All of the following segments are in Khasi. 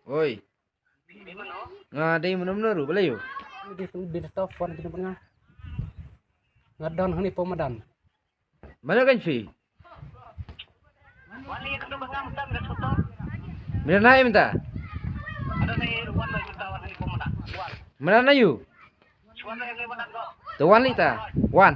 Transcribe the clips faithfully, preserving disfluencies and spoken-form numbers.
Oi. Nga dei mano mano ruh, balei ïa u? Dei pun bin stop phone bin pun nga. Nga don hani pom madan. Mano kan phi? Mano na ïa mynta? Mano na ïa? To wan lita. Wan.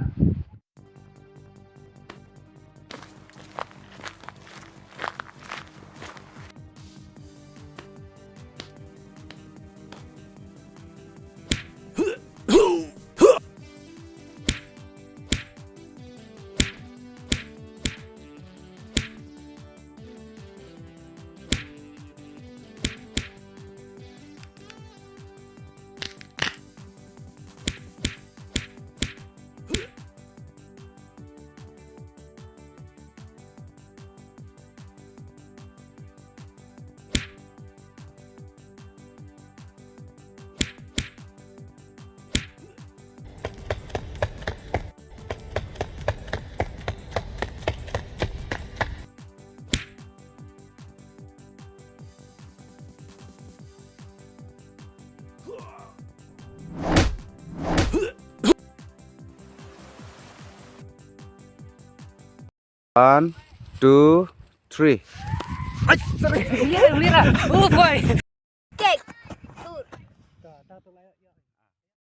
One, two, three. Ai, sorry. Ulira, ulira. Oh boy.